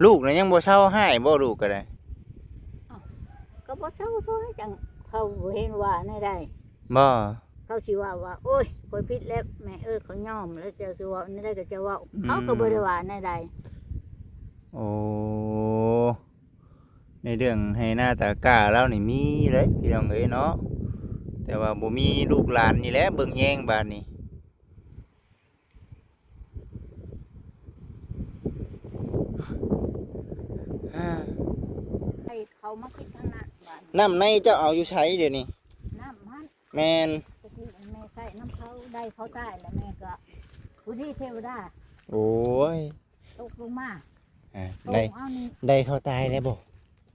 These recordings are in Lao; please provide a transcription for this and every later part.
ລູກນະຍັງບໍ່ເຊົາຮ້າຍບໍ່? ລູກກໍໄດ້ ເອົ້າ ກໍບໍ່ເຊົາ ເຂົາຈັ່ງ ເຂົາບໍ່ເຫັນວ່າແນວໃດ ບໍ່ ເຂົາຊິວ່າວ່າ ໂອ້ຍ ຂ້ອຍຜິດແລ້ວແມ່ເອີຍ ຂ້ອຍຍອມແລ້ວ ເຈົ້າຊິເວົ້າແນວໃດກໍເຈົ້າເວົ້າ ອືມ ເຂົາກໍບໍ່ໄດ້ວ່າແນວໃດ. ໂອ້ ໃນເລື່ອງໄຮ່ນາຕາກ້າລາວນີ້ມີເດ້ພີ່ນ້ອງເອີຍເນາະ ແຕ່ວ່າບໍ່ມີລູກຫຼານນີ້ແຫຼະເບິ່ງແຍງບາດນີ້. ໃຫ້ເຂົາມາຄິດທາງນັ້ນບາດນີ້ ນ້ຳໃນເຈົ້າເອົາຢູ່ໃສດຽວນີ້? ນ້ຳຫັ້ນ ແມ່ນ ຕະກີ້ແມ່ໃຊ້ນ້ຳເຂົາ ໄດ້ເຂົາຕາຍແລ້ວແມ່ກໍຜູ້ທີ່ເທວະດາ ໂອ້ຍ ຕົກລົງມາ ອ່າ ຕົກ ໄດ້ ເອົານີ້ ໄດ້ເຂົາຕາຍແລ້ວບໍ່?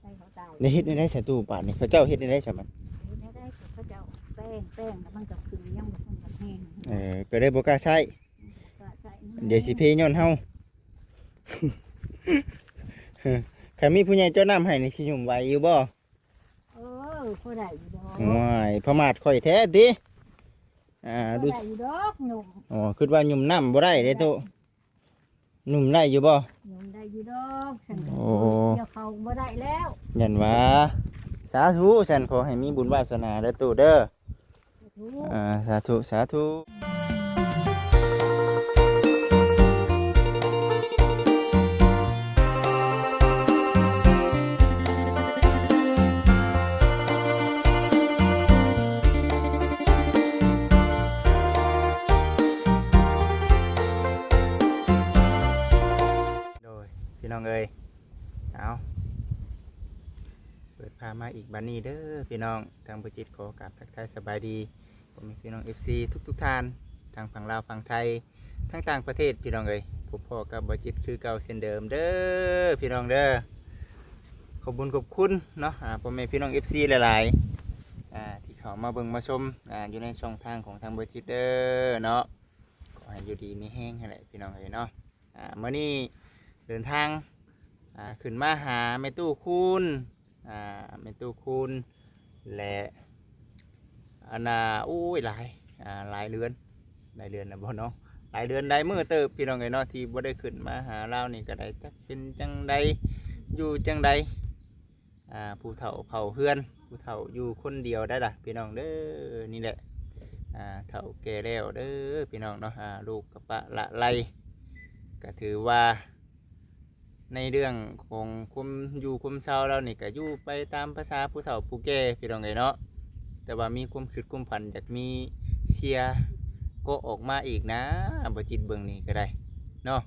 ໄດ້ເຂົາຕາຍ ໄດ້ເຮັດແນວໃດສະຕູບາດນີ້ ເຂົາເຈົ້າເຮັດແນວໃດຊະມັນ? ເຮັດແນວໃດ ເຂົາເຈົ້າແປ້ງ ແປ້ງ ແລ້ວມັນກໍຂຶ້ນ ຍັງບໍ່ທັນແຫ້ງ ເອີ ກໍເລີຍບໍ່ກ້າໃຊ້ ບໍ່ກ້າໃຊ້ ດຽວຊິເພຍ້ອນເຮົາ ຄັນມີຜູ້ໃຫຍ່ເຈາະນ້ຳໃຫ້ນີ້ ຊິຫຍຸ້ມໄຫວຢູ່ບໍ່? ເອີ ພໍໄດ້ຢູ່ດອກ ໂອ້ຍ ປະໝາດຂ້ອຍແທ້ຕິ ອ່າ ພໍໄດ້ຢູ່ດອກຫຍຸ້ມ ອໍ ຄິດວ່າຫຍຸ້ມນ້ຳບໍ່ໄດ້ເດ້ຕູ້ ຫຍຸ້ມໄດ້ຢູ່ບໍ່? ຫຍຸ້ມໄດ້ຢູ່ດອກ ຊັ້ນກໍ ໂອ້ ກ່ຽວເຂົ້າບໍ່ໄດ້ແລ້ວ ຢ້ານວ່າ ສາທຸ ຊັ້ນຂໍໃຫ້ມີບຸນວາສະໜາເດີຕູ້ເດີ ສາທຸ ອ່າ ສາທຸ ສາທຸ. ໂດຍ ພີ່ນ້ອງເອີຍ ເອົາ ເປີດພາບມາອີກບາດນີ້ເດີພີ່ນ້ອງ ທາງບໍ່ຈິດຂໍກາບທັກທາຍສະບາຍດີ ພໍ່ແມ່ພີ່ນ້ອງເອັຟຊີທຸກໆທ່ານ ທັງຝັ່ງລາວຝັ່ງໄທ ທັງຕ່າງປະເທດພີ່ນ້ອງເອີຍ ພົບພໍ້ກັບບໍ່ຈິດຄືເກົ່າເຊັ່ນເດີມເດີພີ່ນ້ອງເດີ. ຂອບບຸນຂອບຄຸນເນາະ ອ່າ ພໍ່ແມ່ພີ່ນ້ອງເອັຟຊີຫຼາຍໆ ອ່າ ທີ່ເຂົ້າມາເບິ່ງມາຊົມ ອ່າ ຢູ່ໃນຊ່ອງທາງຂອງທາງບໍ່ຈິດເດີເນາະ ຂໍໃຫ້ຢູ່ດີມີແຮງຫັ້ນແຫຼະພີ່ນ້ອງເອີຍເນາະ. ອ່າ ມື້ນີ້ເດີນທາງ ອ່າ ຂຶ້ນມາຫາແມ່ຕູ້ຄູນ ອ່າ ແມ່ຕູ້ຄູນ ແລະ ອັນນ່າ ໂອ້ຍ ຫຼາຍ ອ່າ ຫຼາຍເດືອນ ຫຼາຍເດືອນແລ້ວບໍ່ເນາະ ຫຼາຍເດືອນຫຼາຍມື້ເຕີບພີ່ນ້ອງເອີຍເນາະ ທີ່ບໍ່ໄດ້ຂຶ້ນມາຫາລາວນີ້ກໍໄດ້ ຈັກເປັນຈັ່ງໃດ ຢູ່ຈັ່ງໃດ ອ່າ ຜູ້ເຖົ້າເຝົ້າເຮືອນ ຜູ້ເຖົ້າຢູ່ຄົນດຽວໄດ໋ລະພີ່ນ້ອງເດີ. ນີ້ແຫຼະ ອ່າ ເຖົ້າແກ່ແລ້ວເດີພີ່ນ້ອງເນາະ ອ່າ ລູກກະປະລະໄລ ກະຖືວ່າ ໃນເລື່ອງຂອງຄວາມຢູ່ຄວາມເຊົາລາວນີ້ ກະຢູ່ໄປຕາມພາສາຜູ້ເຖົ້າຜູ້ແກ່ພີ່ນ້ອງເອີຍເນາະ ແຕ່ວ່າມີຄວາມຄິດຄວາມຝັນຢາກມີເຊຍກໍອອກມາອີກນະ ບໍ່ຈິດເບິ່ງນີ້ກໍໄດ້ເນາະ.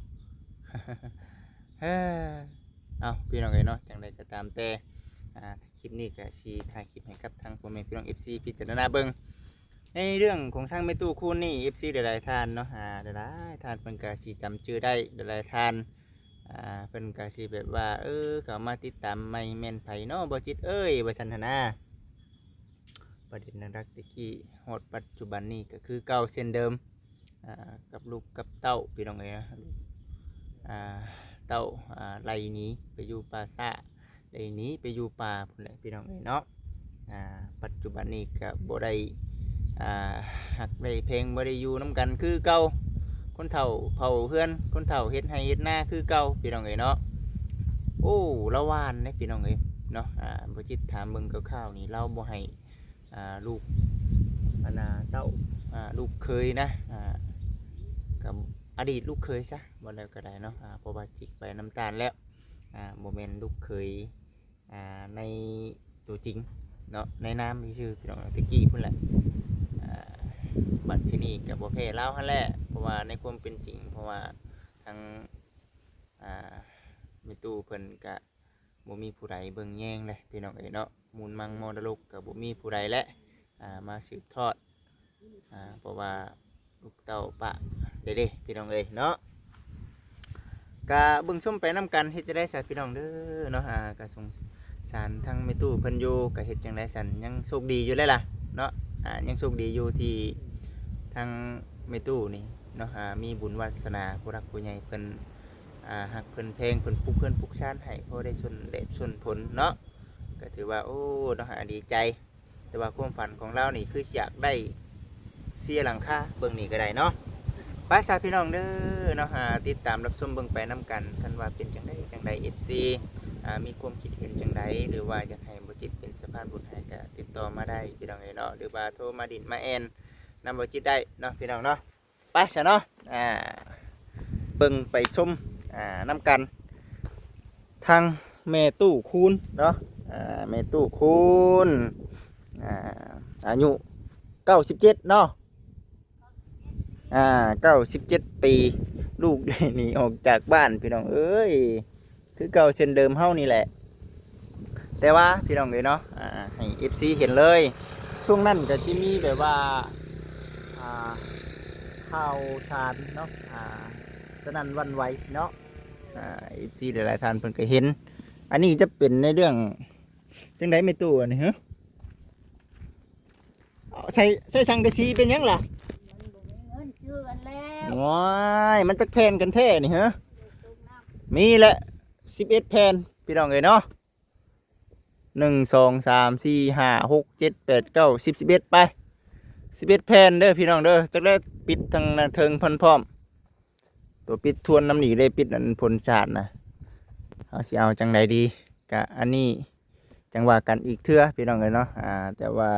ເອົ້າ ພີ່ນ້ອງເອີຍເນາະ ຈັ່ງໃດກໍຕາມແຕ່ ອ່າ ຄລິບນີ້ກໍຊິຖ່າຍຄລິບໃຫ້ກັບທາງພໍ່ແມ່ພີ່ນ້ອງເອັຟຊີພິຈາລະນາເບິ່ງ ໃນເລື່ອງຂອງທາງແມ່ຕູ້ຄູນນີ້ ເອັຟຊີຫຼາຍໆທ່ານເນາະ ອ່າ ຫຼາຍໆທ່ານເພິ່ນກໍຊິຈຳຊື່ໄດ້ ຫຼາຍໆທ່ານ ອ່າ ເພິ່ນກໍຊິແບບວ່າ ເອີ ເຂົ້າມາຕິດຕາມໃໝ່ແມ່ນໃຜເນາະ ບໍ່ຈິດເອີຍ ວ່າຊັ້ນຫັ້ນນາ. ປະເດັນຫຼັກໆແຕ່ກີ້ຮອດປັດຈຸບັນນີ້ກໍຄືເກົ່າເຊັ່ນເດີມ ອ່າ ກັບລູກກັບເຕົ້າພີ່ນ້ອງເອີຍ ອ່າ ເຕົ້າ ອ່າ ໄລ່ໜີໄປຢູ່ປ່າຊ້າ ໄດ້ໜີໄປຢູ່ປ່າພຸ້ນແຫຼະພີ່ນ້ອງເອີຍເນາະ. ອ່າ ປັດຈຸບັນນີ້ກໍບໍ່ໄດ້ ອ່າ ຮັກໄດ້ແພງ ບໍ່ໄດ້ຢູ່ນຳກັນຄືເກົ່າ ຄົນເຖົ້າເຝົ້າເຮືອນ ຄົນເຖົ້າເຮັດໄຮ່ເຮັດນາຄືເກົ່າພີ່ນ້ອງເອີຍເນາະ. ໂອ້ ລາວຫວ່ານເດ້ພີ່ນ້ອງເອີຍເນາະ ອ່າ ບໍ່ຈິດຖາມເບິ່ງຄ່າວໆນີ້ ລາວບໍ່ໃຫ້ ອ່າ ລູກ ອັນນ່າ ເຕົ້າ ອ່າ ລູກເຂີຍນະ ອ່າ ກັບອະດີດລູກເຂີຍຊະ ບໍ່ແລ້ວກໍໄດ້ເນາະ ອ່າ ເພາະວ່າຈິກໄປນຳຕານແລ້ວ ອ່າ ບໍ່ແມ່ນລູກເຂີຍ ອ່າ ໃນຕົວຈິງເນາະ ໃນນາມຊື່ໆ ພີ່ນ້ອງ ແຕ່ກີ້ພຸ້ນແຫຼະ. ອ່າ ບັດທີນີ້ກໍບໍ່ແພ້ລາວຫັ້ນແຫຼະ ເພາະວ່າໃນຄວາມເປັນຈິງ ເພາະວ່າທາງ ອ່າ ແມ່ຕູ້ເພິ່ນກະ ບໍ່ມີຜູ້ໃດເບິ່ງແຍງເດ້ພີ່ນ້ອງເອີຍເນາະ ມູນມັງມໍລະດົກກໍບໍ່ມີຜູ້ໃດແຫຼະ ອ່າ ມາສືບທອດ ອ່າ ເພາະວ່າລູກເຕົ້າປະເດ້ໆ ພີ່ນ້ອງເອີຍເນາະ. ກະເບິ່ງຊົມໄປນຳກັນ ເຮັດຈັ່ງໃດຊະພີ່ນ້ອງເດີເນາະ ອ່າ ກະສົງສານທາງແມ່ຕູ້ເພິ່ນຢູ່ ກະເຮັດຈັ່ງໃດຊັ້ນ ຍັງໂຊກດີຢູ່ແຫຼະລະເນາະ ອ່າ ຍັງໂຊກດີຢູ່ທີ່ທາງແມ່ຕູ້ນີ້ເນາະ ອ່າ ມີບຸນວາສະໜາຜູ້ຫຼັກຜູ້ໃຫຍ່ເພິ່ນ ອ່າ ຮັກເພິ່ນແພງ ເພິ່ນປຸກເຮືອນປຸກຊານໃຫ້ ພໍໄດ້ຊົນແດດຊົນຝົນເນາະ ກໍຖືວ່າ ໂອ້ ເນາະ ອ່າ ດີໃຈ ແຕ່ວ່າຄວາມຝັນຂອງລາວນີ້ຄືຢາກໄດ້ເຊຍຫຼັງຄາ ເບິ່ງນີ້ກໍໄດ້ເນາະ ໄປຊະພີ່ນ້ອງເດີເນາະ ຫາຕິດຕາມຮັບຊົມເບິ່ງໄປນຳກັນ ຄັນວ່າເປັນຈັ່ງໃດຈັ່ງໃດ ເອັຟຊີ ອ່າ ມີຄວາມຄິດເຫັນຈັ່ງໃດ ຫຼືວ່າຢາກໃຫ້ບໍ່ຈິດເປັນສະພານບຸນໃຫ້ ກະຕິດຕໍ່ມາໄດ້ພີ່ນ້ອງເອີຍເນາະ ຫຼືວ່າໂທມາດິນມາແອ່ນນຳບໍ່ຈິດໄດ້ເນາະພີ່ນ້ອງເນາະ. ໄປຊະເນາະ ອ່າ ເບິ່ງໄປຊົມ ອ່າ ນຳກັນ ທາງແມ່ຕູ້ຄູນເນາະ ອ່າ ແມ່ຕູ້ຄູນ ອ່າ ອາຍຸເກົ້າສິບເຈັດເນາະ ອ່າ ເກົ້າສິບເຈັດປີ ລູກໄດ້ໜີອອກຈາກບ້ານ ພີ່ນ້ອງເອີຍ. ຄືເກົ່າເຊັ່ນເດີມເຮົານີ້ແຫຼະ ແຕ່ວ່າພີ່ນ້ອງເອີຍເນາະ ອ່າ ໃຫ້ເອັຟຊີເຫັນເລີຍ ຊ່ວງນັ້ນກໍຈະມີແບບວ່າ ອ່າ ຂ່າວສານເນາະ ອ່າ ສະໜັ່ນຫວັ່ນໄຫວເນາະ ອ່າ ເອັຟຊີຫຼາຍໆທ່ານເພິ່ນກໍເຫັນ ອັນນີ້ຈະເປັນໃນເລື່ອງ ຈັ່ງໃດແມ່ຕູ້ອັນນີ້ ຮະ? ໃສ່ ໃສ່ສັງກະສີເປັນຫຍັງລະ? ມັນບໍ່ມີເງິນຊື້ກັນແລ້ວ. ໂອ້ຍ ມັນຈັກແຜ່ນກັນແທ້ນີ້ ຮະ? ມີແຫຼະ ສິບເອັດແຜ່ນ ພີ່ນ້ອງເອີຍເນາະ ໜຶ່ງ ສອງ ສາມ ສີ່ ຫ້າ ຫົກ ເຈັດ ແປດ ເກົ້າ ສິບ ສິບເອັດ ໄປ ສິບເອັດແຜ່ນເດີພີ່ນ້ອງເດີ ຈັກແລ້ວປິດທາງເທິງເພິ່ນພ້ອມ ຕົວປິດທວນນຳນີ້ເດ້ ປິດອັນຜົນສາດນະ ເຮົາຊິເອົາຈັ່ງໃດດີ ກະອັນນີ້ຈັ່ງວ່າກັນອີກເທື່ອພີ່ນ້ອງເອີຍເນາະ ອ່າ ແຕ່ວ່າ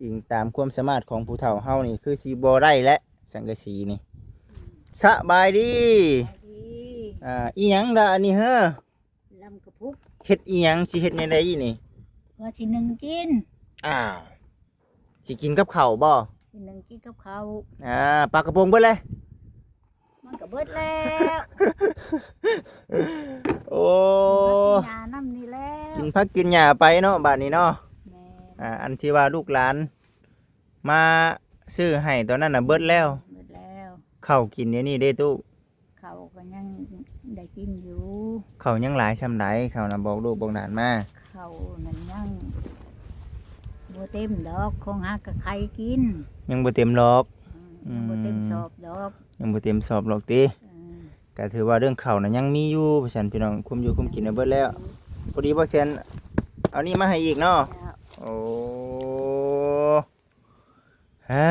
ອີງຕາມຄວາມສາມາດຂອງຜູ້ເຖົ້າເຮົານີ້ ຄືຊິບໍ່ໄດ້ແຫຼະ ສັງກະສີນີ້. ສະບາຍດີ ສະບາຍດີ ອ່າ ອີຫຍັງລະອັນນີ້ເຮີ? ລຳກະພຸກ ເຮັດອີຫຍັງ ຊິເຮັດແນວໃດອີ່ນີ້? ວ່າຊິໜຶ້ງກິນ ອ້າວ ຊິກິນກັບເຂົ້າບໍ່? ຊິໜຶ້ງກິນກັບເຂົ້າ ອ່າ ປາກະປົງເບິດແລ້ວ ມັນກໍເບິດແລ້ວ ໂອ້ ກິນຫຍ້ານຳນີ້ແລ້ວ ກິນຜັກກິນຫຍ້າໄປເນາະ ບາດນີ້ເນາະ ແມ່ນ ອ່າ ອັນທີ່ວ່າລູກຫຼານມາຊື້ໃຫ້ຕອນນັ້ນນະ ເບິດແລ້ວ ເບິດແລ້ວ ເຂົ້າກິນດຽວນີ້ເດ້ຕູ້? ເຂົ້າກໍຍັງໄດ້ກິນຢູ່ ເຂົ້າຍັງຫຼາຍຊ່ຳໃດ ເຂົ້ານະ ບອກລູກບອກຫຼານມາ ເຂົ້ານັ້ນຍັງບໍ່ເຕັມດອກ ຂອງຫາກະໄຂກິນ ຍັງບໍ່ເຕັມດອກ ອືມ ອືມ ຍັງບໍ່ເຕັມຊອບດອກ ຍັງບໍ່ເຕັມຊອບດອກຕິ ເອີ ກະຖືວ່າເລື່ອງເຂົ້ານະຍັງມີຢູ່ ວ່າຊັ້ນພີ່ນ້ອງ ຄຸມຢູ່ຄຸມກິນນະເບິດແລ້ວ ພໍດີບໍ່ແຊນເອົານີ້ມາໃຫ້ອີກເນາະ ເຈົ້າ ໂອ້ ອ່າ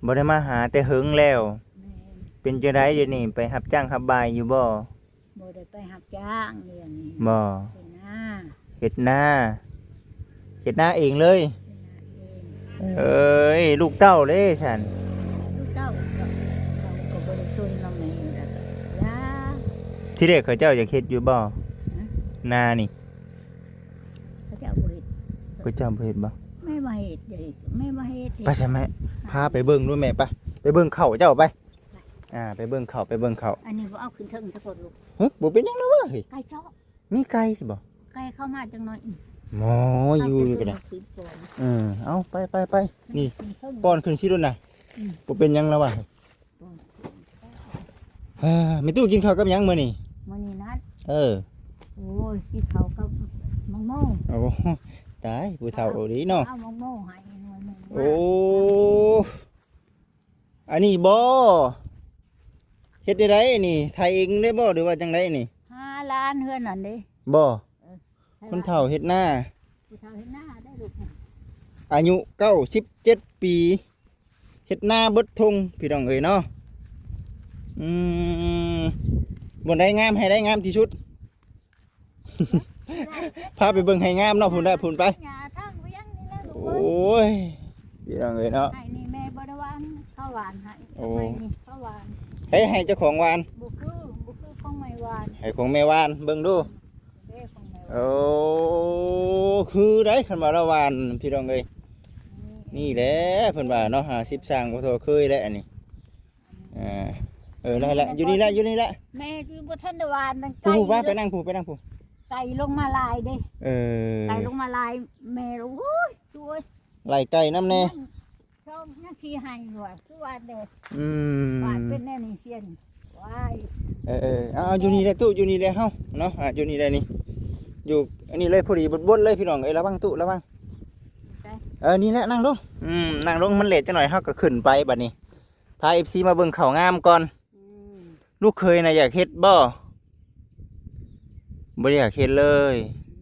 ບໍ່ໄດ້ມາຫາແຕ່ເຫິງແລ້ວ ແມ່ນ ເປັນຈັ່ງໃດດຽວນີ້ ໄປຮັບຈ້າງຮັບບາຍຢູ່ບໍ່? ບໍ່ໄດ້ໄປຮັບຈ້າງດຽວນີ້ ບໍ່ ເຮັດນາ ເຮັດນາ ເຮັດນາເອງເລີຍ ເຮັດນາເອງ ເອີຍ ລູກເຕົ້າເດ້ຊັ້ນ ລູກເຕົ້າກໍ ເຂົາກໍບໍ່ໄດ້ຊົນນຳແມ່ ແລ້ວກໍຢ່າ ທີແລກເຂົາເຈົ້າຢາກເຮັດຢູ່ບໍ່? ນານີ້ ເຂົາເຈົ້າບໍ່ເຮັດ ເຂົາເຈົ້າບໍ່ເຮັດບໍ່? ແມ່ບໍ່ເຮັດເດ້ ແມ່ບໍ່ເຮັດ ໄປຊະແມ່ ພາໄປເບິ່ງດູແມ່ ໄປ ໄປເບິ່ງເຂົ້າເຈົ້າໄປ ອ່າ ໄປເບິ່ງເຂົ້າ ໄປເບິ່ງເຂົ້າ ອັນນີ້ບໍ່ເອົາຂຶ້ນເທິງຊະໂພດລູກ ຫຶ ບໍ່ເປັນຫຍັງດອກວະ ເຮີ້ຍ ໄກ່ເຈາະ ມີໄກ່ຊິບໍ່? ໄກ່ເຂົ້າມາຈັກໜ້ອຍ ໝໍ ຢູ່ຢູ່ກໍໄດ້ ເອີ ເອົາ ໄປ ໄປ ໄປ ນີ້ ປ້ອນຂຶ້ນຊິໂລດນະ ອືມ ບໍ່ເປັນຫຍັງລະວະ ເອີ ແມ່ຕູ້ກິນເຂົ້າກັບຫຍັງມື້ນີ້? ມື້ນີ້ນັ້ນ ເອີ ໂອ້ຍ ກິນເຂົ້າກັບໝາກໂມ ໂອ້ ຕາຍ ຜູ້ເຖົ້າອີ່ຫຼີເນາະ ເອົາໝາກໂມໃຫ້ໜ່ວຍໜຶ່ງ ໂອ້ ອັນນີ້ບໍ່? ເຮັດໄດ້ໃດນີ້ ໄຖເອງໄດ້ບໍ່ ຫຼືວ່າຈັ່ງໃດນີ້? ຫາຫຼານເຮືອນນັ້ນເດ້ ບໍ່? ເອີ ຄົນເຖົ້າເຮັດນາ ຜູ້ເຖົ້າເຮັດນາໄດ້ລູກ ອາຍຸເກົ້າສິບເຈັດປີ ເຮັດນາເບິດທົ່ງ ພີ່ນ້ອງເອີຍເນາະ ອືມ ບ່ອນໃດງາມ ໃຫ້ໄດ້ງາມທີ່ສຸດ ພາໄປເບິ່ງໃຫ້ງາມເນາະ ພຸ້ນໄດ້ ພຸ້ນໄປ ຫຍ້າທາງວຽງນີ້ແຫຼະລູກ ໂອ້ຍ ພີ່ນ້ອງເອີຍເນາະ ໃຫ້ນີ້ແມ່ບໍ່ໄດ້ຫວ່ານ ເຂົາຫວ່ານໃຫ້ ໂອ້ ໃຫ້ນີ້ເຂົາຫວ່ານ ໃຫ້ ໃຫ້ເຈົ້າຂອງຫວ່ານ ບໍ່ຄື ບໍ່ຄືຂອງແມ່ຫວ່ານ ໃຫ້ຂອງແມ່ຫວ່ານ ເບິ່ງດູ ເດ້ຂອງແມ່ຫວ່ານ ໂອ້ ຄືໄດ໋ ຄັນວ່າລາວຫວ່ານ ພີ່ນ້ອງເອີຍ ນີ້ແຫຼະເພິ່ນວ່າເນາະ ຫ້າສິບສ້າງບໍ່ທໍ່ເຄີຍແຫຼະອັນນີ້ ອ່າ ເອີ ໄດ້ລະ ຢູ່ນີ້ລະ ຢູ່ນີ້ລະ ແມ່ຄືບໍ່ທັນໄດ້ຫວ່ານນັ້ນ ຜູ້ ຜູ້ ໄກ່ ວ່າໄປນັ່ງຜູ້ ໄປນັ່ງຜູ້ ໄກ່ລົງມາຫຼາຍເດ້ ເອີ ໄກ່ລົງມາຫຼາຍ ແມ່ ໂອ້ຍ ຊ່ວຍ ໄລ່ໄກ່ນຳແດ່ ຍັງ ຊ່ອງ ຍັງຊິໃຫ້ຢູ່ວ່າ ຄືຫວ່າແດ່ ອືມ ຫວ່ານເປັນແນວນີ້ເສຍນີ້ ວ້າຍ ເອີ ເອີ ເອົາ ຢູ່ນີ້ແຫຼະຕູ້ ຢູ່ນີ້ແຫຼະເຮົາເນາະ ອ່າ ຢູ່ນີ້ແຫຼະນີ້ ຢູ່ອັນນີ້ເລີຍ ພໍດີບົດໆເລີຍ ພີ່ນ້ອງເອີຍ ລະວັງຕູ້ ລະວັງ ເອີ ນີ້ແຫຼະ ນັ່ງລົງ ອືມ ນັ່ງລົງ ມັນແລດຈັກໜ້ອຍ ເຮົາກໍຂຶ້ນໄປບັດນີ້ ພາເອັຟຊີມາເບິ່ງເຂົ້າງາມກ່ອນ ອືມ ລູກເຂີຍນະຢາກເຮັດບໍ່? ບໍ່ໄດ້ຢາກເຮັດເລີຍ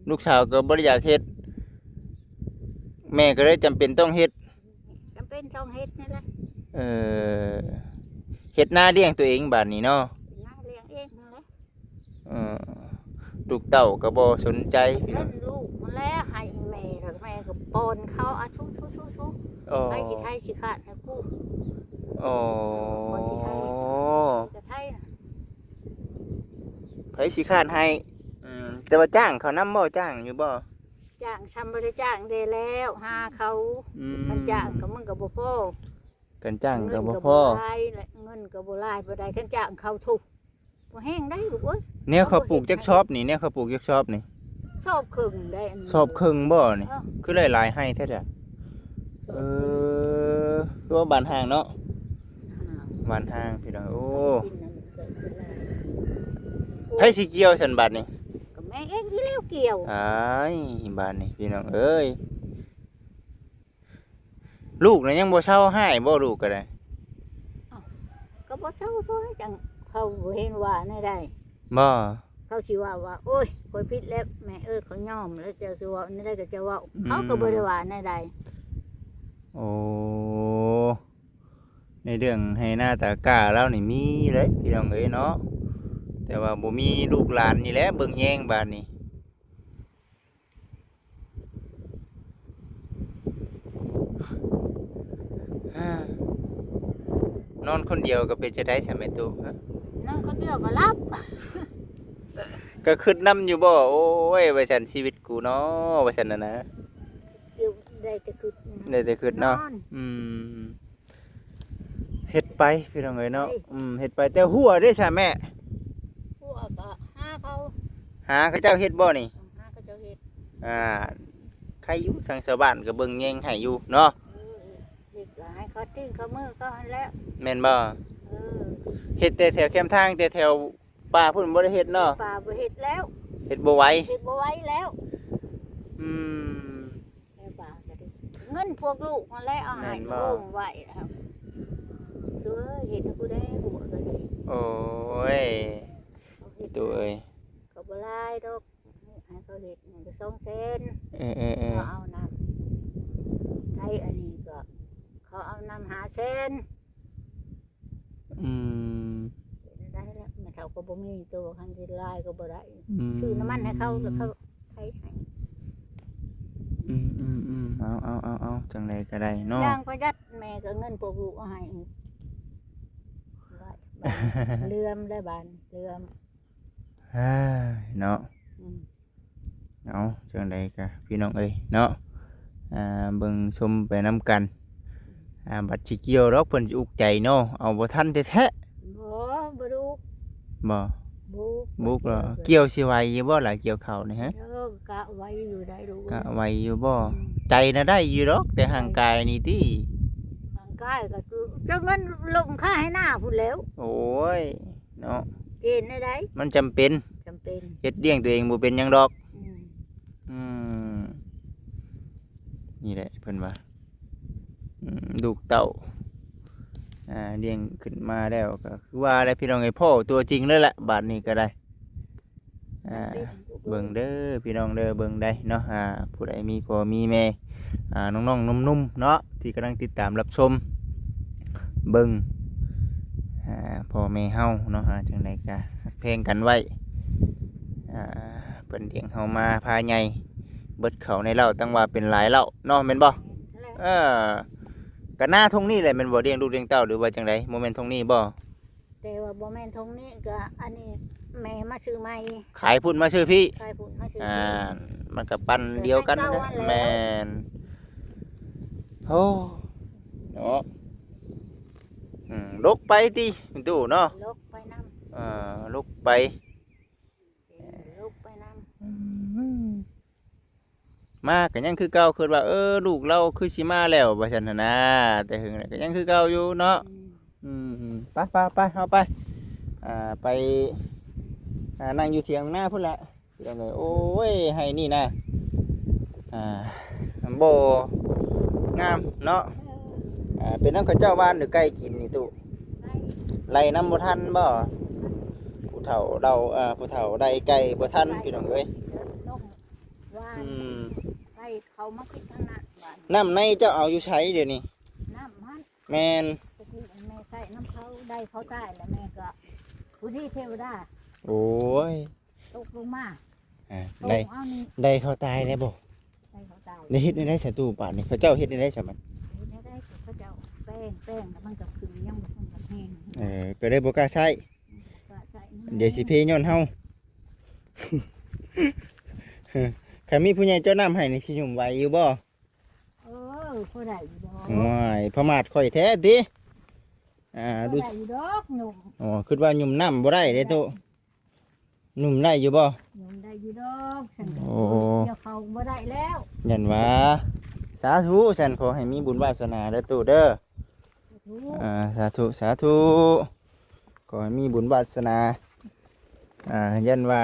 ລູກສາວກໍບໍ່ໄດ້ຢາກເຮັດ ແມ່ກໍເລີຍຈຳເປັນຕ້ອງເຮັດ ຈຳເປັນຕ້ອງເຮັດນັ້ນແຫຼະ ເອີ ເຮັດນາລ້ຽງຕົວເອງບາດນີ້ເນາະ. ເຮັດນາລ້ຽງເອງຫັ້ນແຫຼະ. ເອີ ລູກເຕົ້າກໍບໍ່ສົນໃຈ. ເງິນລູກຫັ້ນແຫຼະໃຫ້ແມ່ ແລ້ວແມ່ກໍປ້ອນເຂົາ ອາ ທຸໆໆ ໂອ້ ໃຜຊິໄຖຊິຄາດໃຫ້ກູ. ໂອ້ ຂ້ອຍຊິໄຖ ຂ້ອຍຊິໄຖນະ. ໃຜຊິຄາດໃຫ້? ອືມ ແຕ່ວ່າຈ້າງເຂົານຳບໍ່? ຈ້າງຢູ່ບໍ່? ຈ້າງ ຊ່ຳບໍ່ໄດ້ຈ້າງແດ່ແລ້ວ ຫາເຂົາ. ອືມ ຄັນຈ້າງກໍມັນກໍບໍ່ພໍ. ຄັນຈ້າງກໍບໍ່ພໍ ເງິນກໍບໍ່ຫຼາຍ ເງິນກໍບໍ່ຫຼາຍປານໃດ. ຄັນຈ້າງເຂົາທຸກ ບໍ່ແຮງໄດ໋ລູກເອີຍ. ແນວເຂົາປູກຈັກຊອບນີ້? ແນວເຂົາປູກຈັກຊອບນີ້? ຊອບເຄິ່ງໄດ໋ ອັນນີ້ ຊອບເຄິ່ງບໍ່ນີ້? ເອີ ຄືໄດ້ຫຼາຍໄຮ່ແທ້ໆ. ຊອບເຄິ່ງ ເອີ ຄືວ່າບ້ານຫ່າງເນາະ. ຫ່າງ ບ້ານຫ່າງ ພີ່ນ້ອງ. ໂອ້ ໃຜຊິກ່ຽວຊັ້ນບາດນີ້? ກໍແມ່ເອງທີ່ແລ້ວກ່ຽວ. ອ້າຍ ບາດນີ້ ພີ່ນ້ອງເອີຍ. ລູກນະຍັງບໍ່ເຊົາຮ້າຍບໍ່? ລູກກໍໄດ້. ເອົ້າ ກໍບໍ່ເຊົາຕົວະ ຈັ່ງເຂົາບໍ່ເຫັນວ່າແນວໃດບໍ່? ເຂົາຊິວ່າວ່າ ໂອ້ຍ ຂ້ອຍຜິດແລ້ວແມ່ເອີຍ ຂ້ອຍຍອມແລ້ວ ເຈົ້າຊິເວົ້າແນວໃດກໍເຈົ້າເວົ້າ. ອືມ ເຂົາກໍບໍ່ໄດ້ວ່າແນວໃດ. ໂອ້ ໃນເລື່ອງໄຮ່ນາຕາກ້າລາວນີ້ມີເດ້ ພີ່ນ້ອງເອີຍເນາະ, ແຕ່ວ່າບໍ່ມີລູກຫຼານນີ້ແຫຼະເບິ່ງແຍງບາດນີ້. ນອນຄົນດຽວກໍເປັນຈັ່ງໃດຊັ້ນແມ່ຕູ້? ຮະ? ນອນຄົນດຽວກໍຫຼັບ. ກໍຄິດນຳຢູ່ບໍ່? ໂອ້ຍ ວ່າຊັ້ນ ຊີວິດກູເນາະ ວ່າຊັ້ນນະນະ. ຢູ່ ໄດ້ແຕ່ຄິດນະ ໄດ້ແຕ່ຄິດເນາະ. ນອນ ອືມ. ເຮັດໄປພີ່ນ້ອງເອີຍເນາະ. ເອີຍ ອືມ ເຮັດໄປ. ແຕ່ຫົວເດ້ຊະແມ່? ຫົວກໍຫາເຂົາ ຫາເຂົາເຈົ້າເຮັດບໍ່ນີ້? ຫາເຂົາເຈົ້າເຮັດ. ອ່າ ໃຄຢູ່ ທາງຊາວບ້ານກໍເບິ່ງແຍງໃຫ້ຢູ່ເນາະ. ເອີ ເຮັດກໍໃຫ້ເຂົາຕີນເຂົາມືເຂົາຫັ້ນແຫຼະ. ແມ່ນບໍ່? ເອີ ເຮັດແຕ່ແຖວແຄມທາງ ແຕ່ແຖວປ່າພຸ້ນບໍ່ໄດ້ເຮັດເນາະ. ປ່າບໍ່ເຮັດແລ້ວ ເຮັດບໍ່ໄຫວ ເຮັດບໍ່ໄຫວແລ້ວ. ອືມ. ແມ່ບ້ານກໍໄດ້ ເງິນພວກລູກຫັ້ນແຫຼະເອົາໃຫ້ໂຮງໄວ້. ແມ່ນບໍ່? ເອີຍ ເຮັດໃຫ້ຜູ້ໃດຫົວກໍດີ. ໂອ້ຍ ເຂົາເຮັດ ຕູ້ເອີຍ ກໍບໍ່ຫຼາຍດອກ ໃຫ້ເຂົາເຮັດມັນກໍສອງແສນ. ເອີໆໆ ເຂົາເອົານຳ ໄທອັນນີ້ກໍເຂົາເອົານຳຫ້າແສນ. ອືມ ເຮັດແນວໃດລະ ແມ່ເຖົ້າກໍບໍ່ມີໂຕ ຄັນຊິຫຼາຍກໍບໍ່ໄດ້. ອືມ ຊື້ນ້ຳມັນໃຫ້ເຂົາ ແລ້ວເຂົາໄຖໃຫ້. ອືມໆໆ ເອົາໆໆ ຈັ່ງໃດກໍໄດ້ເນາະ ຢ່າງປະຢັດ. ແມ່ກໍເງິນພວກລູກເອົາໃຫ້ ເຫຼືອມໄດ້ບາດ ເຫຼືອມ. ເອີ ເນາະ. ອືມ ເອົາ ຈັ່ງໃດກະພີ່ນ້ອງເອີຍເນາະ ອ່າ ເບິ່ງຊົມໄປນຳກັນ. ອ່າ ບັດຊິກ່ຽວດອກ ເພິ່ນຊິອຸກໃຈເນາະ ເອົາບໍ່ທັນແທ້ໆ. ບໍ່ ບໍ່ໄດ້ອຸກ. ບໍ່ ບໍ່ອຸກ ບໍ່ອຸກເລີຍ. ກ່ຽວຊິໄຫວຢູ່ບໍ່ລະ ກ່ຽວເຂົ້ານີ້? ຮະ ເອີ ກະໄຫວຢູ່ໄດ໋ລູກ ກະໄຫວຢູ່ບໍ່? ອືມ ໃຈນະໄດ້ຢູ່ດອກ ແຕ່ຮ່າງກາຍນີ້ຕິ? ຮ່າງກາຍກໍຄື ຈົນມັນລົ້ມຄາໄຮ່ນາພຸ້ນແລ້ວ. ໂອ້ຍ ເນາະ ເຮັດແນວໃດ ມັນຈຳເປັນ ຈຳເປັນ ເຮັດລ້ຽງຕົວເອງບໍ່ເປັນຫຍັງດອກ. ອືມ ອືມ ນີ້ແຫຼະເພິ່ນວ່າ ອືມ ລູກເຕົ້າ ອ່າ ລ້ຽງຂຶ້ນມາແລ້ວກໍຄືວ່າແຫຼະພີ່ນ້ອງເອີຍ ພໍ້ຕົວຈິງເລີຍແຫຼະ ບາດນີ້ກໍໄດ້. ອ່າ ເບິ່ງເດີພີ່ນ້ອງເດີ ເບິ່ງໄດ້ເນາະ ອ່າ ຜູ້ໃດມີພໍ່ມີແມ່ ອ່າ ນ້ອງໆໜຸ່ມໆເນາະ ທີ່ກຳລັງຕິດຕາມຮັບຊົມເບິ່ງ ອ່າ ພໍ່ແມ່ເຮົາເນາະ ອ່າ ຈັ່ງໃດກະຮັກແພງກັນໄວ້. ອ່າ ເພິ່ນລ້ຽງເຮົາມາພາໃຫຍ່ ເບິດເຂົ້າໃນເລົ້າຕັ້ງວ່າເປັນຫຼາຍເລົ້າເນາະ ແມ່ນບໍ່? ແມ່ນແຫຼະ. ເອີ ກະນາທົ່ງນີ້ແຫຼະແມ່ນບໍ່? ລ້ຽງລູກລ້ຽງເຕົ້າ ຫຼືວ່າຈັ່ງໃດ? ບໍ່ແມ່ນທົ່ງນີ້ບໍ່? ແຕ່ວ່າບໍ່ແມ່ນທົ່ງນີ້ ກໍອັນນີ້ແມ່ມາຊື້ໃໝ່ ຂາຍພຸ້ນມາຊື້ພີ້ ຂາຍພຸ້ນມາຊື້ ອ່າ ພີ້ ມັນກໍປັນດຽວກັນ. ແມ່ນ ໂອ້ ເນາະ ອືມ ລົກໄປຕິແມ່ຕູ້ເນາະ ລົກໄປນຳ ເອີ ລົກໄປ ລົກໄປນຳ ອືມ. ມາກໍຍັງຄືເກົ່າ ຄິດວ່າ ເອີ ລູກລາວຄືຊິມາແລ້ວ ວ່າຊັ້ນຫັ້ນນາ ແຕ່ເຫິງແລ້ວກໍຍັງຄືເກົ່າຢູ່ເນາະ. ອືມ ອືມ ໄປ ໄປ ໄປ ເຮົາໄປ ອ່າ ໄປ ອ່າ ນັ່ງຢູ່ຖຽງນາພຸ້ນແຫຼະ. ໂອ້ຍ ໄຮ່ນີ້ນະ ອ່າ ບໍ່ງາມເນາະ. ເອີ ອ່າ ເປັນນຳເຂົາເຈົ້າຫວ່ານ ຫຼື ໄກ່ກິນນີ້ຕູ້? ໄລ່ນຳບໍ່ທັນບໍ່? ຜູ້ເຖົ້າເລົ່າ ເອີ ຜູ້ເຖົ້າໄລ່ໄກ່ບໍ່ທັນ ພີ່ນ້ອງເອີຍ. ອືມ ໄລ່ເຂົ້າມາກິນທາງນັ້ນບາດນີ້. ນ້ຳໃນເຈົ້າເອົາຢູ່ໃສດຽວນີ້? ນ້ຳຫັ້ນ ແມ່ນ ໄປ ໄດ້ເຂົາຕາຍແລ້ວ ແມ່ກໍຜູ້ທີ່ເທວະດາ ໂອ້ຍ ຕົກລົງມາ ອ່າ ຕົກ ໄດ້ ເອົານີ້ ໄດ້ເຂົາຕາຍແລ້ວບໍ່? ໄດ້ເຂົາຕາຍ ໄດ້ເຮັດແນວໃດສະຕູບາດນີ້? ເຂົາເຈົ້າເຮັດແນວໃດສະບັດ? ເຮັດແນວໃດ? ເຂົາເຈົ້າແປງ ແປງແລ້ວມັນກໍຂຶ້ນ ຍັງບໍ່ທັນແຮງ ເອີ ກໍເລີຍບໍ່ກ້າໃຊ້ ບໍ່ກ້າໃຊ້ ດຽວຊິເພຍ້ອນເຮົາ ຄັນມີຜູ້ໃຫຍ່ເຈາະນ້ຳໃຫ້ນີ້ ຊິຫຍຸ່ມໄຫວຢູ່ບໍ່? ເອີ ພໍໄດ້ຢູ່ດອກ ໂອ້ຍ ປະໝາດຂ້ອຍແທ້ຕິ ອ່າ ດູ ພໍໄດ້ຢູ່ດອກ ຫຍຸ່ມ ອໍ ຄິດວ່າຫຍຸ່ມນ້ຳບໍ່ໄດ້ເດ້ ບໍ່ໄດ້ ຕູ້ ຫຍຸ່ມໄດ້ຢູ່ບໍ່? ຫຍຸ່ມໄດ້ຢູ່ດອກ ຊັ້ນກໍ ໂອ້ ກ່ຽວເຂົ້າບໍ່ໄດ້ແລ້ວ ຢ້ານວ່າ ສາທຸ ຊັ້ນຂໍໃຫ້ມີບຸນວາສະໜາເດີຕູ້ເດີ ສາທຸ ອ່າ ສາທຸ ສາທຸ ຂໍໃຫ້ມີບຸນວາສະໜາ ອ່າ ຢ້ານວ່າ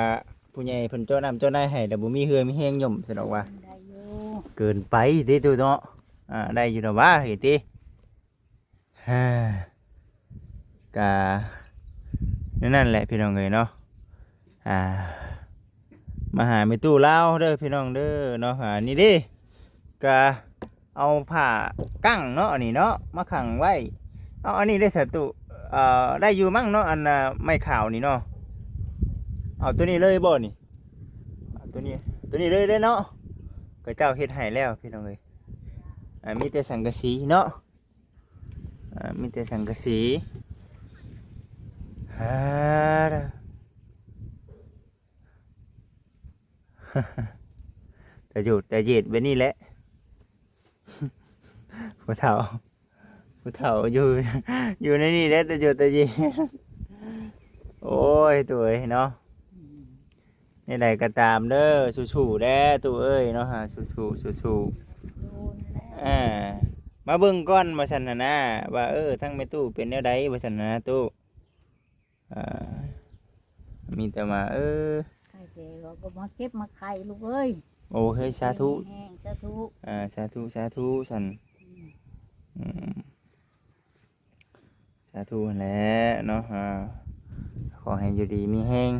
ຜູ້ໃຫຍ່ເພິ່ນເຈາະນ້ຳເຈາະໃນໃຫ້ ແລ້ວບໍ່ມີເຫື່ອມີແຮງຫຍຸ້ມຊັ້ນດອກວ່າ ໄດ້ຢູ່ ເກີນໄປຕິຕູ້ເນາະ ອ່າ ໄດ້ຢູ່ດອກຫວາ ເຮີຍຕິ ກະແນວນັ້ນແຫຼະພີ່ນ້ອງເອີຍເນາະ ອ່າ ມາຫາແມ່ຕູ້ລາວເດີພີ່ນ້ອງເດີເນາະ ອ່າ ນີ້ເດ້ ກະ ເອົາຜ້າກັ້ງເນາະ ອັນນີ້ເນາະ ມາຂັງໄວ້ ເອົາ ອັນນີ້ໄດ້ສະຕຸ ເອີ ໄດ້ຢູ່ມັ້ງເນາະ ອັນນ່າ ໄມ້ຂາວນີ້ເນາະ ເອົາໂຕນີ້ເລີຍບໍ່ນີ້ ເອົາໂຕນີ້ ໂຕນີ້ເລີຍເດ້ເນາະ ເຂົາເຈົ້າເຮັດໃຫ້ແລ້ວພີ່ນ້ອງເອີຍ ອ່າ ມີແຕ່ສັງກະສີເນາະ ອ່າ ມີແຕ່ສັງກະສີ ອ່າ ຕາໂຫຍດຕາເຢດແບບນີ້ແຫຼະ ຜູ້ເຖົ້າ ຜູ້ເຖົ້າຢູ່ ຢູ່ໃນນີ້ແຫຼະ ຕາໂຫຍດຕາເຢດ ໂອ້ຍ ໂຕເອີຍເນາະ ແນວໃດກໍຕາມເດີ ສູ້ໆແດ່ຕູ້ເອີຍເນາະ ຫາສູ້ໆ ສູ້ໆ ເອີ ມາເບິ່ງກ່ອນວ່າຊັ້ນຫັ້ນນະ ວ່າ ເອີ ທາງແມ່ຕູ້ເປັນແນວໃດວ່າຊັ້ນຫັ້ນນະຕູ້ ອ່າ ມີແຕ່ວ່າ ເອີ ໃຄແຕ່ວ່າບໍ່ມາເຈັບມາໄຂ້ລູກເອີຍ ໂອ້ຍ ສາທຸ ແຮງໆ ສາທຸ ອ່າ ສາທຸ ສາທຸຊັ້ນ ອືມ ອືມ ສາທຸຫັ້ນແຫຼະເນາະ ອ່າ ຂໍໃຫ້ຢູ່ດີມີແຮງ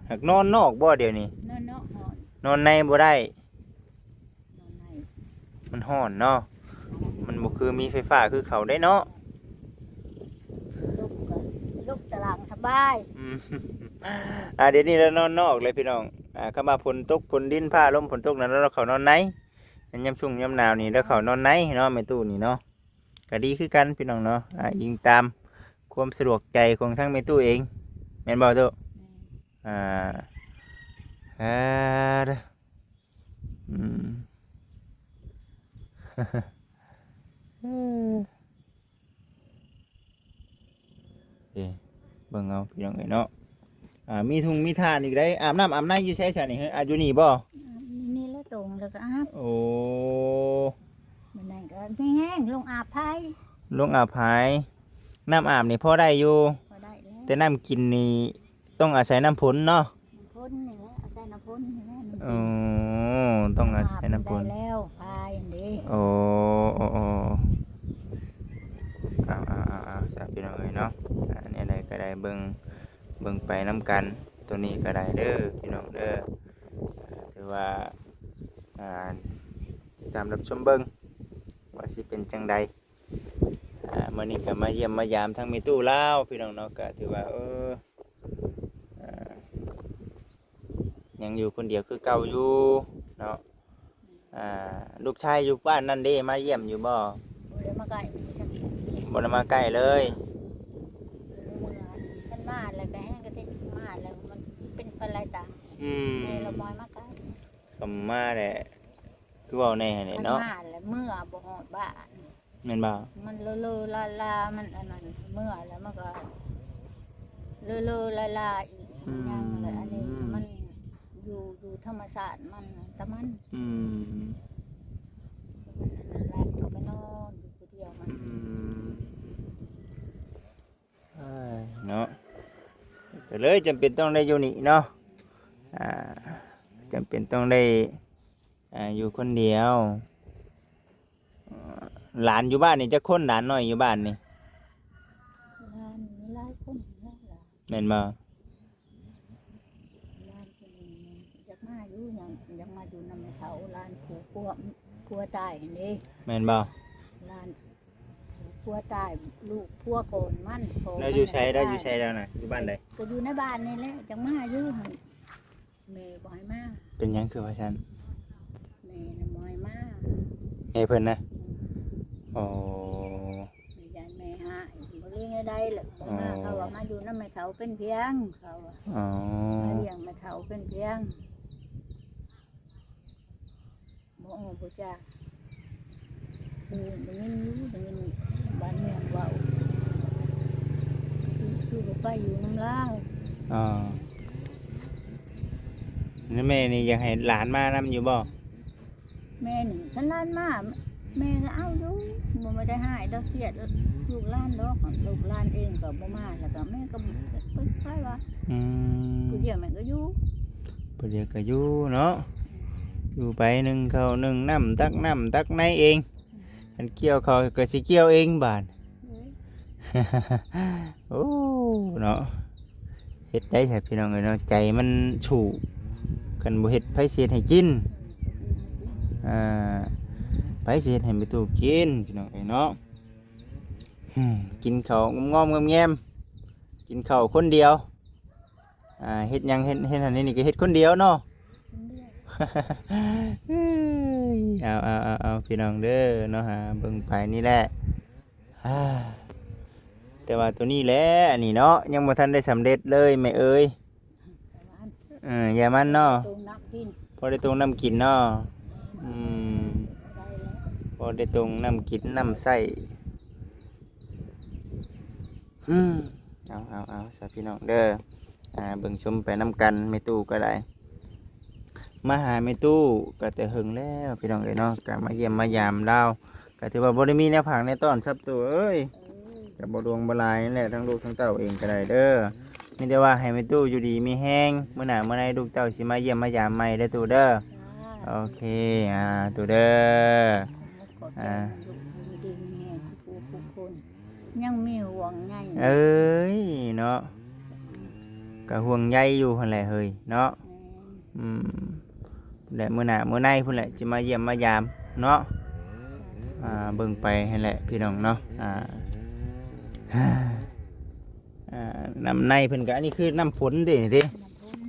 ຫາກນອນນອກບໍ່ດຽວນີ້? ນອນນອກ ນອນ ນອນໃນບໍ່ໄດ້ ນອນໃນ ມັນຮ້ອນເນາະ ມັນບໍ່ຄືມີໄຟຟ້າຄືເຂົາໄດ໋ເນາະ ລົມກໍລົມຕາລາງສະບາຍ ອືມ ອ່າ ດຽວນີ້ລາວນອນນອກເລີຍພີ່ນ້ອງ ອ່າ ຄຳວ່າຝົນຕົກຝົນດິນຟ້າລົມຝົນຕົກນັ້ນ ລາວເຂົ້ານອນໃນ ຍາມຊຸ່ມຍາມໜາວນີ້ລາວເຂົ້ານອນໃນເນາະ ແມ່ຕູ້ນີ້ເນາະ ກໍດີຄືກັນພີ່ນ້ອງເນາະ ອ່າ ອີງຕາມຄວາມສະດວກໃຈຂອງທາງແມ່ຕູ້ເອງ ແມ່ນບໍ່ຕູ້? ແມ່ນ ອ່າ ອ່າ ອືມ ເອີ ເບິ່ງເອົາພີ່ນ້ອງເອີຍເນາະ ອ່າ ມີທຸງມີທານອີກໄດ໋ ອາບນ້ຳອາບໃນຢູ່ໃສຊະນີ້ ເຮີ ອາບຢູ່ນີ້ບໍ່? ອາບຢູ່ນີ້ແຫຼະ ຕົງແລ້ວກໍອາບ ໂອ້ ມື້ນັ້ນກໍມີແຮງລົງອາບພາຍ ລົງອາບພາຍ ນ້ຳອາບນີ້ພໍໄດ້ຢູ່ ພໍໄດ້ແລ້ວ ແຕ່ນ້ຳກິນນີ້ ຕ້ອງອາໄສນ້ຳຝົນເນາະ ນ້ຳຝົນນີ້ແຫຼະ ອາໄສນ້ຳຝົນນີ້ແຫຼະ ອໍ ຕ້ອງອາໄສນ້ຳຝົນ ນ້ຳອາບໄດ້ແລ້ວ ພາຍຫັ້ນເດ້ ໂອ້ ໂອ້ ໂອ້ ເອົາ ເອົາ ເອົາ ເອົາ ຊະພີ່ນ້ອງເອີຍເນາະ ອ່າ ແນວໃດກໍໄດ້ເບິ່ງ ເບິ່ງໄປນຳກັນ ໂຕນີ້ກໍໄດ້ເດີພີ່ນ້ອງເດີ ອ່າ ຖືວ່າ ອ່າ ຕິດຕາມຮັບຊົມເບິ່ງວ່າຊິເປັນຈັ່ງໃດ ອ່າ ມື້ນີ້ກໍມາຢ້ຽມມາຢາມທາງແມ່ຕູ້ລາວພີ່ນ້ອງເນາະ ກໍຖືວ່າ ເອີ ອ່າ ຍັງຢູ່ຄົນດຽວຄືເກົ່າຢູ່ເນາະ ອ່າ ລູກຊາຍຢູ່ບ້ານນັ້ນເດ້ ມາຢ້ຽມຢູ່ບໍ່? ບໍ່ໄດ້ມາໃກ້ ບໍ່ໄດ້ມາໃກ້ເລີຍ ເພິ່ນມາແລ້ວກໍແຮງກະຕິມາແລ້ວ ມັນເປັນຄົນຫຼາຍຕາ ອືມ ແມ່ລະບໍ່ໃຫ້ມາໃກ້ ກໍມາແຫຼະ ຄືເວົ້າແນ່ຫັ້ນແຫຼະເນາະ ຄັນມາແລ້ວເມືອບໍ່ຮອດບ້ານ ແມ່ນບໍ່? ມັນເລີໆລາໆ ມັນອັນນັ້ນ ເມືອແລ້ວມັນກໍເລີໆລາໆອີກ ອືມ ຫຍັງແຫຼະ ອັນນີ້ມັນຢູ່ ຢູ່ທຳມະຊາດມັນ ແຕ່ມັນ ອືມ ມັນອັນນັ້ນແຫຼະ ເຂົ້າໄປນອນຢູ່ຜູ້ດຽວມັນ ອືມ ເອີ ເນາະ ກໍເລີຍຈຳເປັນຕ້ອງໄດ້ຢູ່ນີ້ເນາະ ອ່າ ຈຳເປັນຕ້ອງໄດ້ ອ່າ ຢູ່ຄົນດຽວ ເອີ ຫຼານຢູ່ບ້ານນີ້ຈັກຄົນ? ຫຼານນ້ອຍຢູ່ບ້ານນີ້ ຫຼານມີຫຼາຍຄົນຢູ່ແລ້ວ ແມ່ນບໍ່? ຫຼານຄົນນີ້ຢາກມາຢູ່ ຍັງຢາກມາຢູ່ນຳແມ່ເຖົ້າ ຫຼານຜູ້ຜົວ ຜົວຕາຍຫັ້ນເດ້ ແມ່ນບໍ່? ຫຼານ ຜົວຕາຍ ລູກຜົວກ່ອນມັນ ພໍ່ມັນ ລາວຢູ່ໃສ? ລາວຢູ່ໃສລາວນະ? ຢູ່ບ້ານໃດ? ກໍຢູ່ໃນບ້ານນີ້ແຫຼະ ຈັ່ງມາຢູ່ຫັ້ນ ແມ່ບໍ່ໃຫ້ມາ. ເປັນຫຍັງຄືວ່າຊັ້ນ? ແມ່ນະບໍ່ໃຫ້ມາ. ແມ່ເພິ່ນນະ? ອືມ. ອໍ. ຢ້ານແມ່ຮ້າຍ ບໍ່ເລີຍແນວໃດລະ ບໍ່ມາ. ອໍ. ເຂົາວ່າມາຢູ່ນຳແມ່ເຖົ້າເປັນພຽງ ເຂົາວ່າ. ອໍ. ມາລ້ຽງແມ່ເຖົ້າເປັນພຽງ. ບໍ່ອອກບໍ່ຈາກ ຄືໄດ້ຍິນຢູ່ ໄດ້ຍິນບ້ານເມືອງເວົ້າ ຄື ຄືບໍ່ໄປຢູ່ນຳລາວ. ອໍ. ແລ້ວແມ່ນີ້ຢາກໃຫ້ຫຼານມານຳຢູ່ບໍ່? ແມ່ນີ້ ຄັນຫຼານມາ ແມ່ກໍເອົາຢູ່ ບໍ່ ບໍ່ໄດ້ຮ້າຍດອກ ຄຽດລູກຫຼານດອກ ລູກຫຼານເອງກໍບໍ່ມາ ແລ້ວກໍແມ່ກໍບໍ່ ເພິ່ນຄາຍວ່າ. ອືມ. ຜູ້ດຽວແມ່ກໍຢູ່ ຜູ້ດຽວກໍຢູ່ເນາະ ຢູ່ໄປ ໜຶ້ງເຂົ້າໜຶ້ງນ້ຳ ຕັກນ້ຳຕັກໃນເອງ ຄັນກ່ຽວເຂົ້າກໍຊິກ່ຽວເອງບາດ. ໂອ້ ເນາະ ເຮັດໄດ້ຊະພີ່ນ້ອງເອີຍເນາະ ໃຈມັນສູ້ ຄັນບໍ່ເຮັດໃຜຊິເຮັດໃຫ້ກິນ? ອ່າ ໃຜຊິເຮັດໃຫ້ແມ່ຕູ້ກິນ ພີ່ນ້ອງເອີຍເນາະ? ກິນເຂົ້າງອມໆແງມໆ ກິນເຂົ້າຄົນດຽວ ອ່າ ເຮັດຫຍັງ ເຮັດ ເຮັດອັນນີ້ນີ້ກໍເຮັດຄົນດຽວເນາະ. ເອີຍ ເອົາ ເອົາ ເອົາ ເອົາ ພີ່ນ້ອງເດີເນາະ ຫາເບິ່ງໄປນີ້ແຫຼະ ອ່າ ແຕ່ວ່າໂຕນີ້ແຫຼະ ອັນນີ້ເນາະ ຍັງບໍ່ທັນໄດ້ສຳເລັດເລີຍແມ່ເອີຍ. ເອີ ຢ່າມັນເນາະ ຕົ້ມນ້ຳກິນ ພໍໄດ້ຕົ້ມນ້ຳກິນເນາະ. ອືມ ໄດ້ແລ້ວ ພໍໄດ້ຕົ້ມນ້ຳກິນນ້ຳໃຊ້. ອືມ ເອົາ ເອົາ ເອົາ ຊະພີ່ນ້ອງເດີ ອ່າ ເບິ່ງຊົມໄປນຳກັນ ແມ່ຕູ້ກໍໄດ້ ມາຫາແມ່ຕູ້ກໍແຕ່ເຫິງແລ້ວ ພີ່ນ້ອງເອີຍເນາະ ກໍມາຢ້ຽມມາຢາມລາວ ກໍຖືວ່າບໍ່ໄດ້ມີແນວຜັກແນວຕ້ອນສັບຕູ້ເອີຍ ກໍບໍ່ຫຼວງບໍ່ຫຼາຍແຫຼະ ທັງລູກທັງເຕົ້າເອງກໍໄດ້ເດີ ມີແຕ່ວ່າໃຫ້ແມ່ຕູ້ຢູ່ດີມີແຮງ ມື້ໜ້າມື້ໃນລູກເຕົ້າຊິມາຢ້ຽມມາຢາມໃໝ່ເດີຕູ້ເດີ. ໂອເຄ ອ່າ ຕູ້ເດີ ອ່າ ຍັງມີຫ່ວງໃຍ ເອີຍເນາະ ກໍຫ່ວງໃຍຢູ່ຫັ້ນແຫຼະເຮີ້ຍເນາະ. ອືມ ແລະ ມື້ໜ້າມື້ໃນພຸ້ນແຫຼະ ຈະມາຢ້ຽມມາຢາມເນາະ ອ່າ ເບິ່ງໄປຫັ້ນແຫຼະພີ່ນ້ອງເນາະ. ອ່າ ອ່າ ນ້ຳໃນເພິ່ນກໍ ອັນນີ້ຄືນ້ຳຝົນເດ້ນີ້ເດ້.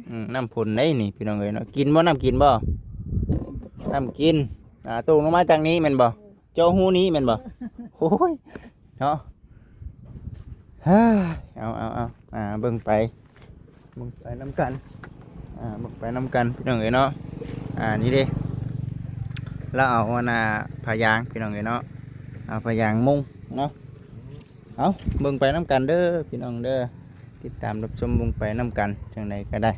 ອືມ ນ້ຳຝົນເດ້ນີ້ພີ່ນ້ອງເອີຍເນາະ. ກິນບໍ່? ນ້ຳກິນບໍ່? ນ້ຳກິນ. ອ່າ ຕົກລົງມາຈາກນີ້ແມ່ນບໍ່? ເຈາະຮູນີ້ແມ່ນບໍ່? ໂອ້ຍ ເນາະ ເອົາ ເອົາ ເອົາ ອ່າ ເບິ່ງໄປ ເບິ່ງໄປນຳກັນ ອ່າ ເບິ່ງໄປນຳກັນພີ່ນ້ອງເອີຍເນາະ. ອ່າ ນີ້ເດ້ ລາວເອົາອັນນ່າຜ້າຢາງພີ່ນ້ອງເອີຍເນາະ ເອົາຜ້າຢາງມຸງເນາະ. ເອົາ ເບິ່ງໄປນຳກັນເດີພີ່ນ້ອງເດີ ຕິດຕາມຮັບຊົມເບິ່ງໄປນຳກັນ ຈັ່ງໃດກໍໄດ້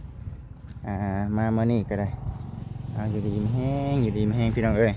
ອ່າ ມາມື້ນີ້ກໍໄດ້ ເອົາ ຢູ່ດີມີແຮງ ຢູ່ດີມີແຮງພີ່ນ້ອງເອີຍ.